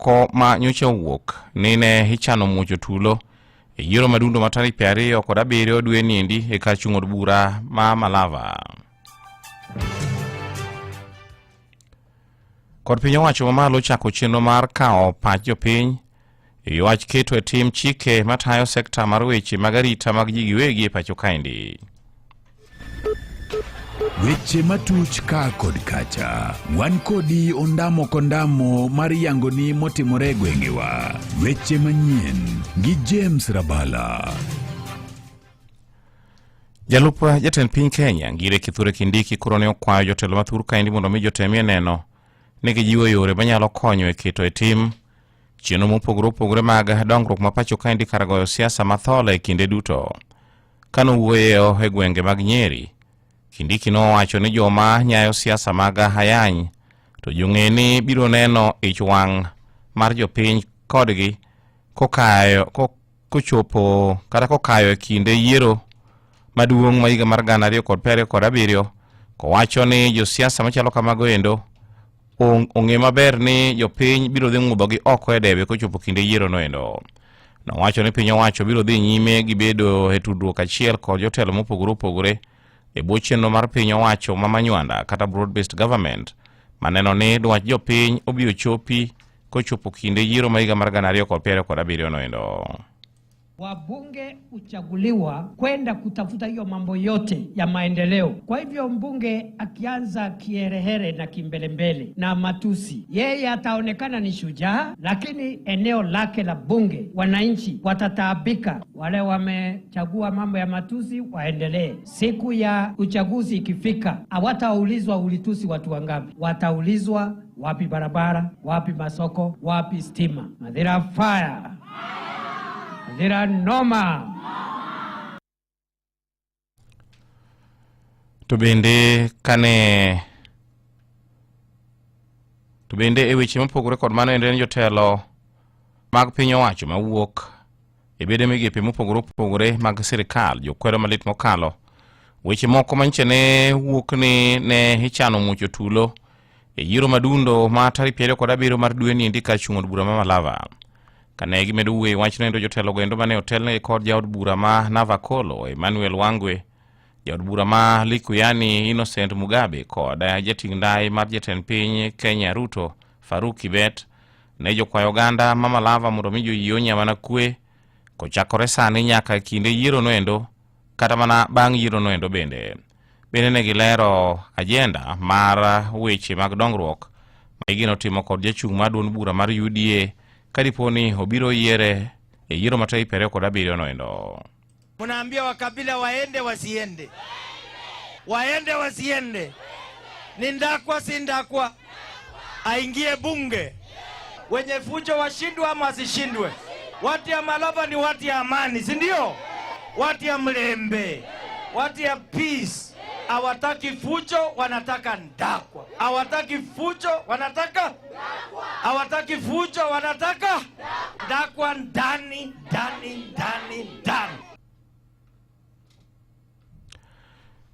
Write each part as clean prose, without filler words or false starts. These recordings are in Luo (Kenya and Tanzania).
moko ma nyocha owuok ni ne ichano muocho tulo e yiero madundo ma tarik 27 dwe niendi e kar chung' od bura ma Malava. Kod piny owacho mamalo chako chenro mar kawo pach jopiny e wach keto e tim chike matayo sekta mar weche mag arita mag ji giwegi e pacho kaendi. Weche matuch ka kod kacha. Wan kodi ondamo kondamo mar yangoni motimore e gwengewa. Weche manyien gi James Rabala. Jalup jatend piny Kenya Ngire Kithure Kindiki koro ne okwayo jotelo mathur kaendi mondo mi jotemie neno ni gijiwo yore manyalo konyo e keto e tim chenro mopogore opogore mag dongruok ma pacho kaendi kar goyo siasa mathola e kinde duto. Kane owuoyo e gwenge mag Nyeri, Kindiki nowacho ni joma nyayo siasa mag ayany to jong'e ni biro neno ich wang' mar jopiny kodgi kokayo kochopo kata kokayo e kinde yiero maduong' ma higa mar 2027 kowacho ni josiasa machalo kamago endo ong'e maber ni jopiny biro dhi ng'udhogi oko e debe kochopo kinde yiero no endo. Nowacho ni piny owacho biro dhi nyime gi bedo e tudruok achiel kod jotelo mopogore opogore e bwo chenro mar piny owacho ma Manywanda kata broad based government maneno ni dwach jopiny obiro chopi kochopo kinde yiero ma higa mar 2027 no endo. Wabunge huchaguliwa kwenda kutafuta hiyo mambo yote ya maendeleo. Kwa hivyo mbunge akianza kiherehere na kimbelembele na matusi, yeye ataonekana ni shujaa, lakini eneo lake la bunge wananchi watataabika. Wale wamechagua mambo ya matusi waendelee. Siku ya uchaguzi ikifika, hawataulizwa ulitusi watu wangapi, wataulizwa wapi barabara, wapi masoko, wapi stima. Madhira fire! Madhira noma! To bende kane to bende e weche mopogore kod mano endo en jotelo mag piny owacho mawuok e bede migepe mopogore opogore mag sirikal jokwero malit mokalo weche moko manyiche ne wuok ni ne ichano muocho tulo e yiero madundo ma tarik 27 mar dwe ni endi kar chung' od bura ma Malava. Kane gimedo wuoyo e wachno endo jotelo go endo mane otelnegi kod jaod bura ma Navakolo Emmanuel Wangwe, jaod bura ma Likuyani Innocent Mugabe kod jating' ndai mar jatend piny Kenya Ruto Faruk Kibet ne jokwayo oganda ma Malava mondo mi joyie onya mana kwe kochakore sani nyaka e kinde yiero noendo kata mana bang' yiero noendo bende. Bende ne gilero ajenda mar weche mag dongruok ma igeno timo kod jachung' mar duond bura mar UDA ka dipo ni obiro yiere e yiero ma tarik 27 noendo. Mnaambia wakabila waende wasiende, waende wasiende, ni Ndakwa si Ndakwa, aingie bunge. Wenye fujo washindwe ama wasishindwe? Watu ya Malava ni watu ya amani, si ndio? Watu ya Mlembe, watu ya peace. Hawataki fujo, wanataka Ndakwa. Hawataki fujo, wanataka hawataki fujo, wanataka Ndakwa ndani ndani ndani ndani.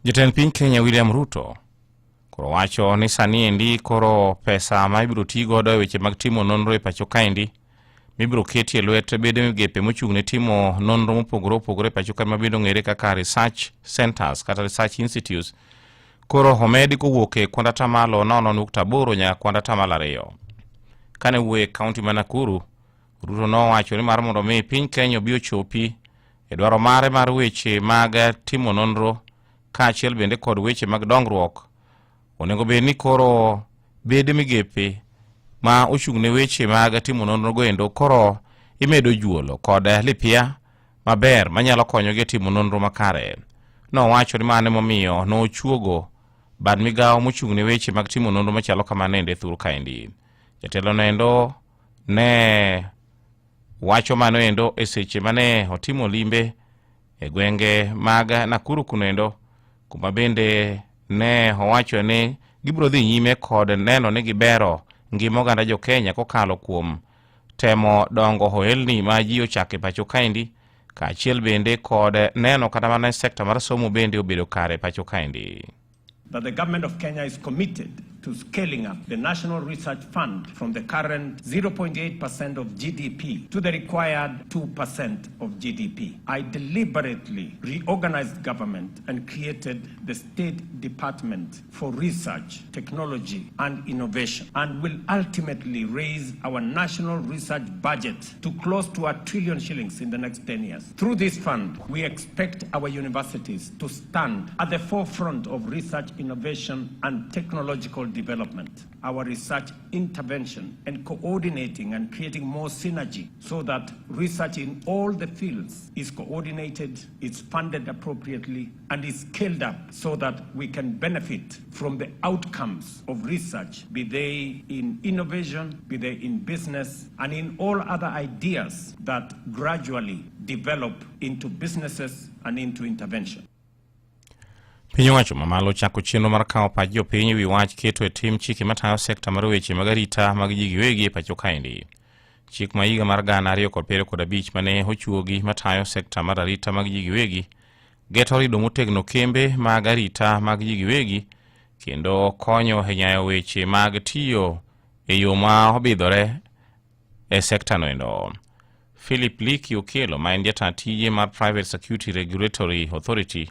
Jatend piny Kenya William Ruto koro wacho ni sani endi koro pesa ma ibiro ti godo e weche mag timo nonro e pacho kaendi mibiro keti e lwet bede migepe mochung' ne timo nonro mopogore opogore e pacho ka mabende ong'ere kaka research centers kata research institutes koro omedi kowuok e kwand atamalo 0.8 nyaka kwand atamalo 2. Kane wuoyo e kaunti ma Nakuru, Ruto nowacho ni mar mondo mi piny Kenya obi ochopi e dwaro mare mar weche mag timo nonro kaachiel bende kod weche mag dongruok, onego bed ni koro bede migepe ma ochung' ne weche mag timo nonro go endo koro imedo juolo kod lipia maber manyalo konyogi e timo nonro makare. Nowacho ni mano emomiyo nochuogo bad migawo mochung' ne weche mag timo nonro machalo kamano endo e thur kaendi. Jatelo no endo ne wacho mano endo e seche mane otimo limbe e gwenge mag Nakuru kuno endo kuma bende ne owacho ni gibiro dhi nyime kod neno ni gibero ngima oganda jo Kenya kokalo kuom temo dongo ohelni ma ji ochako e pacho kaendi kaachiel bende kod neno kata mana sekta mar somo bende obedo kare e pacho kaendi. That the government of Kenya is committed to scaling up the National Research Fund from the current 0.8% of GDP to the required 2% of GDP. I deliberately reorganized government and created the State Department for Research, Technology and Innovation, and will ultimately raise our national research budget to close to 1 trillion shillings in the next 10 years. Through this fund, we expect our universities to stand at the forefront of research, innovation, and technological development. Our research intervention and coordinating and creating more synergy so that research in all the fields is coordinated, is funded appropriately, and is scaled up so that we can benefit from the outcomes of research, be they in innovation, be they in business, and in all other ideas that gradually develop into businesses and into intervention. Piny owacho mamalo chako chenro mar kawo pach jopiny e wi wach keto e tim chike matayo sekta mar weche mag arita mag ji giwegi e pacho kaendi. Chik ma higa mar 2025 mane ochuogi matayo sekta mar arita mag ji giwegi geto rido motegno kembe mag arita mag ji giwegi kendo konyo e nyayo weche mag tiyo e yo ma obidhore e sekta no endo. Philip Liki Okello, ma en jata tije mar Private Security Regulatory Authority,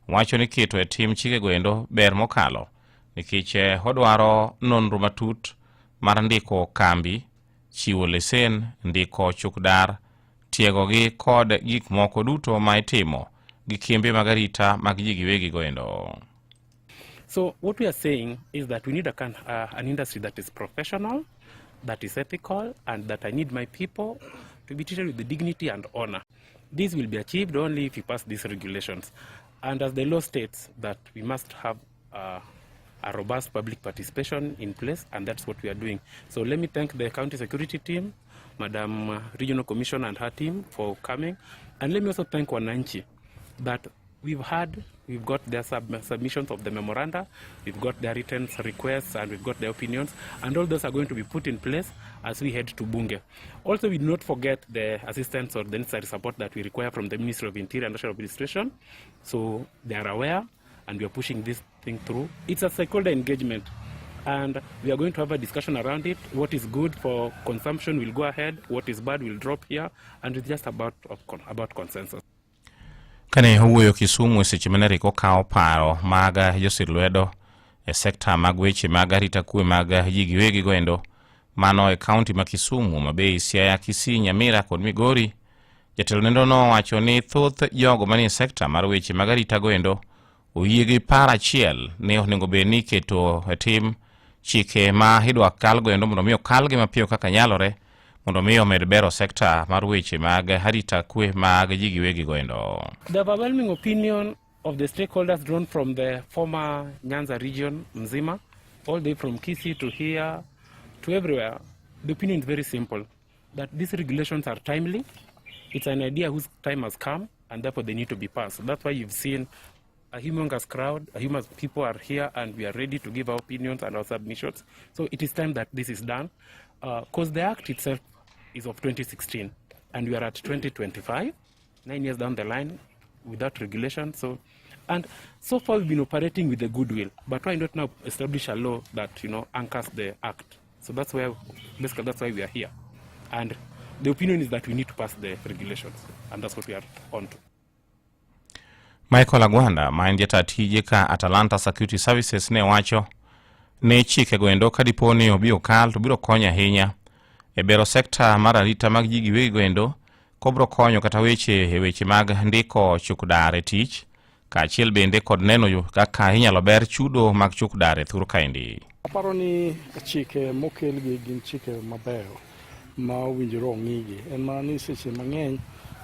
wacho ni keto e tim chikego endo ber mokalo nikech odwaro nonro matut mar ndiko kambi, chiwo lesen, ndiko chuk dar, tiegogi kod gik moko duto ma itimo gi kembe mag arita mag ji giwegi go endo. So what we are saying is that we need an industry that is professional, that is ethical, and that I need my people to be treated with dignity and honor. This will be achieved only if we pass these regulations. And as the law states that we must have a robust public participation in place, and that's what we are doing. So let me thank the county security team, Madam Regional Commissioner and her team for coming. And let me also thank Wananchi that we've got their submissions of the memoranda, we've got their written requests, and we've got their opinions, and all those are going to be put in place as we head to Bunge. Also, we do not forget the assistance or the necessary support that we require from the Ministry of Interior and National Administration. So they are aware, and we are pushing this thing through. It's a stakeholder engagement, and we are going to have a discussion around it. What is good for consumption will go ahead, what is bad will drop here, and it's just about consensus. Kane owuoyo Kisumu e seche mane rik okawo paro mag josir lwedo e sekta mag weche mag arita kwe mag ji giwegi goendo mano e kaunti ma Kisumu, Homa-Bay, Siaya, Kisii, Nyamira kod Migori. Jatelo nendo nowacho ni thoth jogo manie sekta mar weche mag arita goendo oyie gi paro achiel ni onego bed ni iketo e tim chike ma idwa kal goendo mondo mi okalgi mapiyo kaka nyalore mondo mi omed bero sekta mar weche mag arita kwe mag ji giwegi goendo. The overwhelming opinion of the stakeholders drawn from the former Nyanza region, Mzima, all the way from Kisii to here, to everywhere, the opinion is very simple, that these regulations are timely. It's an idea whose time has come, and therefore they need to be passed. That's why you've seen a humongous crowd, a humongous people are here, and we are ready to give our opinions and our submissions. So it is time that this is done, because the act itself is of 2016, and we are at 2025, 9 years down the line, without regulation. So, and so far we've been operating with the goodwill, but why not now establish a law that anchors the act? So that's where, basically, that's why we are here, and the opinion is that we need to pass the regulations, and that's what we are on to. Michael Agwanda, ma en jata tije ka Atalanta Security Services, ne wacho ni chikego endo ka dipo ni obi okal to biro konyo ahinya e bero sekta mar arita mag ji giwegi goendo kobro konyo kata weche e weche mag ndiko chuk dar e tich kaachiel bende kod neno yo kaka inyalo ber chudo mag chuk dar e thur kaendi. Aparo ni chike mokelgi gin chike mabeyo ma owinjore ong'igi. En mana ni seche mang'eny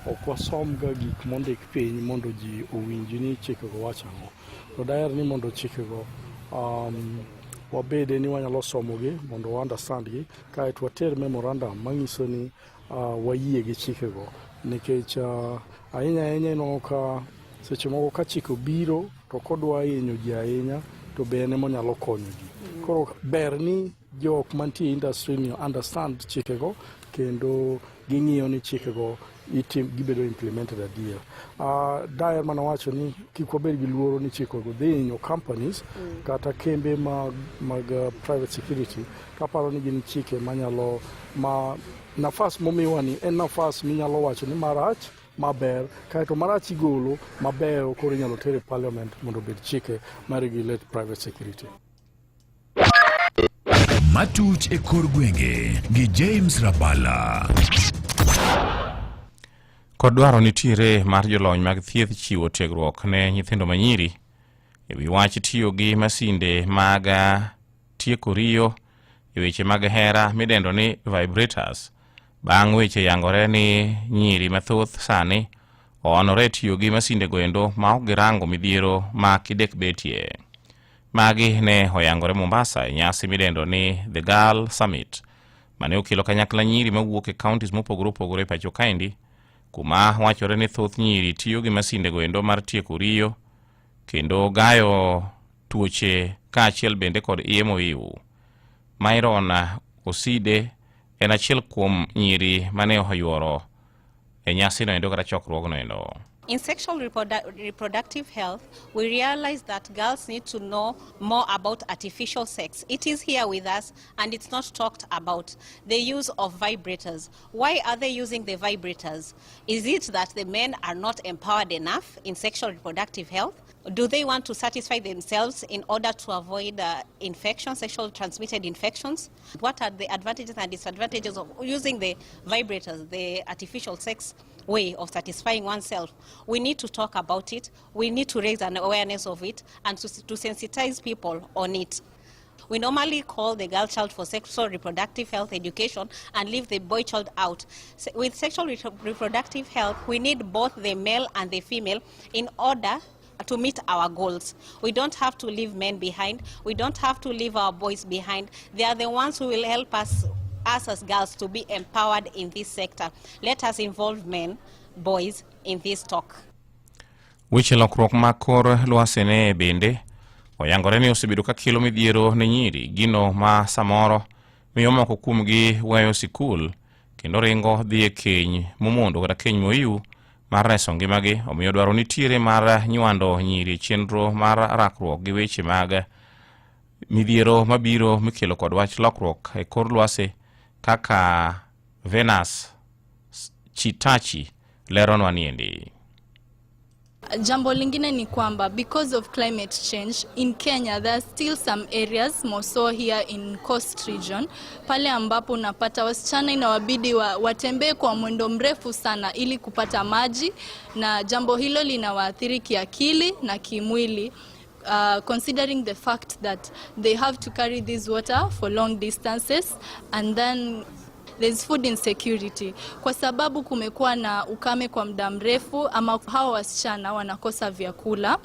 ok wasomga gik mondik piny mondo ji owinj ni chikego wacho ang'o. To daher ni mondo chikego wabede ni wanyalo somogi mondo wa understand gi kaeto water memorandum manyiso ni wayie gi chikego nikech ahinya ahinya inwang'o ka seche moko ka chik obiro to kodwa hinyo ji ahinya to be en ema onyalo konyo ji. Koro ber ni Jok mantie e industry ni understand chikego kendo ging'iyo ni chikego itim, gibedo implemented adier. Daher mana wacho ni kik wabed gi luoro ni chikego dhi hinyo companies kata kembe mag private security. Kaparo ni gin chike manyalo ma nafas momiwa ni en nafas minyalo wacho ni marach maber kaeto marach igolo maber koro inyalo ter e parliament mondo obed chike ma regulate private security. Matuch e kor gwenge gi James Rabala. Kod dwaro nitiere mar jolony mag thieth chiwo tiegruok ne nyithindo manyiri e wi wach tiyo gi masinde mag tieko riyo e weche mag hera midendo ni vibrators bang' weche yangore ni nyiri mathoth sani oonore tiyo gi masinde goendo ma ok girango midhiero ma kidek betie. Magi ne oyangore Mombasa e nyasi midendo ni The Girl Summit mane okelo kanyakla nyiri mawuok e counties mopogore opogore e pacho kaendi kuma wachore ni thoth nyiri tiyo gi masinde goendo mar tieko riyo kendo gayo tuoche kaachiel bende kod iye mohiu. Myron Oside en achiel kuom nyiri mane oyuoro e nyasino endo kata chokruogno endo. In sexual reproductive health, we realize that girls need to know more about artificial sex. It is here with us and it's not talked about. The use of vibrators. Why are they using the vibrators? Is it that the men are not empowered enough in sexual reproductive health? Do they want to satisfy themselves in order to avoid infections, sexual transmitted infections? What are the advantages and disadvantages of using the vibrators, the artificial sex way of satisfying oneself? We need to talk about it. We need to raise an awareness of it and to sensitize people on it. We normally call the girl child for sexual reproductive health education and leave the boy child out. With sexual reproductive health, we need both the male and the female in order to meet our goals. We don't have to leave men behind. We don't have to leave our boys behind. They are the ones who will help us as girls to be empowered in this sector. Let us involve men, boys, in this talk. Weche lokruok mag kor lwasi ne bende oyangore ni osebedo ka kelo midhiero ne nyiri, gino ma samoro miyo moko kuomgi weyo sikul kendo ringo dhi e keny momondo kata keny mohiu mar reso ngimagi. Omiyo dwaro nitiere mar nywando nyiri e chenro mar rakruok gi weche mag midhiero mabiro mikelo kod wach lokruok e kor lwasi kaka Venus Chitachi leronwa niendi. Jambo lingine ni kwamba because of climate change in Kenya, there are still some areas, more so here in coast region, pale ambapo unapata wasichana inawabidi watembee kwa mwendo mrefu sana ili kupata maji, na jambo hilo linawaathiri kiakili na kimwili, considering the fact that they have to carry this water for long distances. And then there's food insecurity kwa sababu kumekuwa na ukame kwa muda mrefu, ama hawa wasichana wanakosa vyakula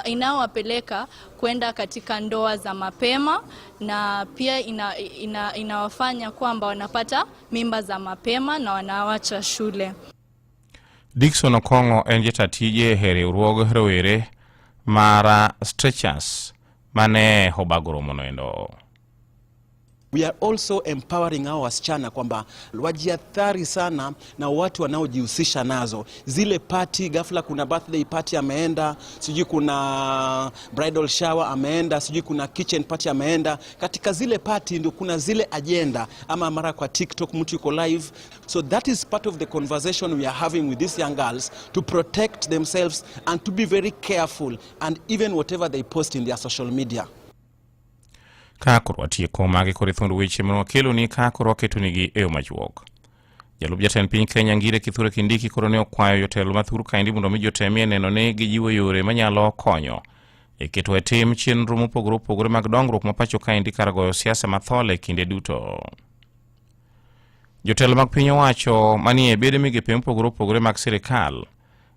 inawapeleka kwenda katika ndoa za mapema, na pia inawafanya kwamba wanapata mimba za mapema na wanawacha shule. Dickson Okong'o en jata tije e riwruog rowere mar Stretchers mane obago romono endo. We are also empowering hao wasichana kwamba wajiathari sana na watu wanaojihusisha nazo zile party. Ghafla kuna birthday party ameenda, sijui kuna bridal shower ameenda, sijui kuna kitchen party ameenda. Katika zile party ndio kuna zile agenda, ama mara kwa TikTok mtu yuko live. So that is part of the conversation we are having with these young girls to protect themselves and to be very careful and even whatever they post in their social media. Ka koro watieko magi koro e thuond weche mane wakeloni ka koro waketonigi e yo machuok. Jalup jatend piny Kenya Ngire Kithure Kindiki koro ne okwayo jotelo mathur kaendi mondo mi jotemie neno ni gijiwo yore manyalo konyo e keto e tim chenro mopogore opogore mag dongruok ma pacho kaendi kar goyo siasa mathole kinde duto. Jotelo mag piny owacho manie bede migepe mopogore opogore mag sirikal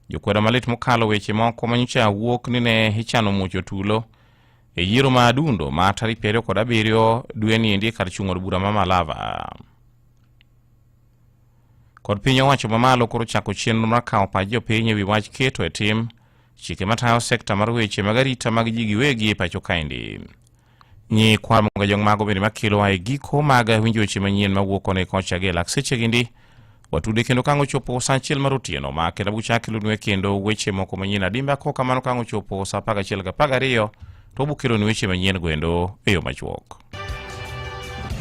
jokwedo malit mokalo weche moko manyocha wuok ni ne ichano muocho tulo e yiero ma adundo ma tarik 27 dweni endi e kar chung' od bura ma Malava. Kod piny owacho mamalo koro chako chenro mar kawo pach jopiny ewi wach keto e tim chike matayo sekta mar weche mag arita mag ji giwegi e pacho kaendi. Nyikwa Ramogi Ajwang' mago bende makelowa e giko mag winjo weche manyien mawuok koni kocha gi e lak seche gindi. Watude kendo kang' ochopo sa achiel mar otieno ma kendo buchak kelonue kendo weche moko manyien adimba kok kamano kang' ochopo sa 11 gi 12 to wabokelonu weche manyien goendo e yo machuok.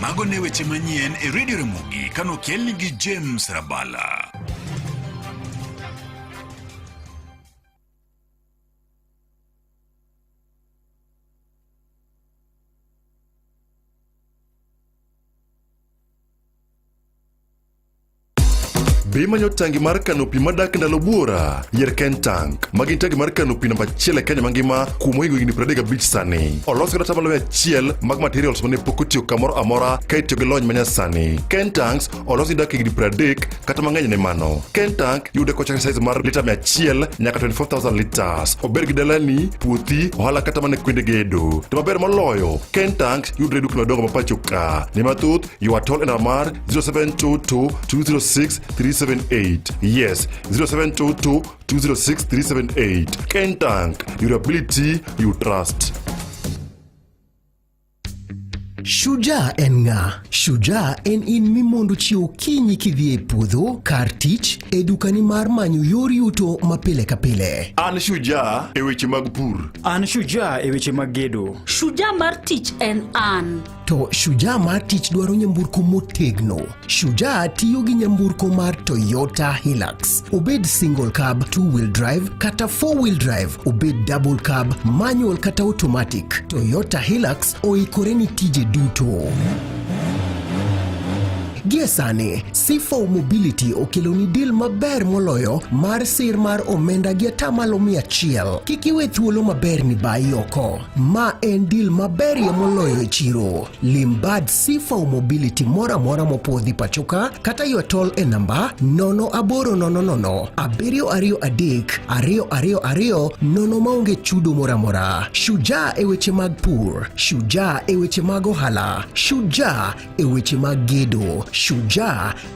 Mago ne weche manyien e Radio Ramogi kanokelni gi James Rabala. Be imanyo tangi mar kano pi madak ndalo buora? Yier Ken Tank. Magi gin tangi mar kano pi namba achiel e Kenya mangima kuom mohingo higni 35 sani. Olos kod atamalo 100 mag materials mane pok otiyo kamoro amora ka itiyo gi lony manyasani. Ken Tanks olos gi dak higni 30 kata mang'eny ne mano. Ken Tank yude kochakre size mar lita 100 nyaka 24,000 liters. Ober gi dalani, puothi, ohala kata mana kuonde gedo. To maber moloyo, Ken Tank yudre e dukni madongo ma pacho ka. Ne mathoth, ywa tol e namba mar 0722 206 378. Yes, 0722 206 378. Ken Tank, durability you trust. Shujaa en ng'a? Shujaa en in mimondo chiew okinyi kidhi e puodho, kar tich, e dukani mar manyo yor yuto ma pile ka pile. An shujaa e weche mag pur. An shujaa e weche mag gedo. Shujaa mar tich en an. To shujaa mar tich dwaro nyamburko motegno. Shujaa tiyo gi nyamburko mar Toyota Hilux. Obed single cab, two wheel drive kata four wheel drive, obed double cab, manual kata automatic. Toyota Hilux oikore ni tije duto. Gie sani, C4 Mobility okeloni deal maber moloyo mar sir mar omenda gi atamalo 100. Kik iwe thuolo maber ni bayi oko. Ma en deal maberie moloyo e chiro. Lim bad C4 Mobility moro amora mopwodhi pachoka kata ywa tol e namba 0800 723 222 nono maonge chudo moro amora. Shujaa e weche mag pur, shujaa e weche mag ohala, shujaa e weche mag gedo, shujaa e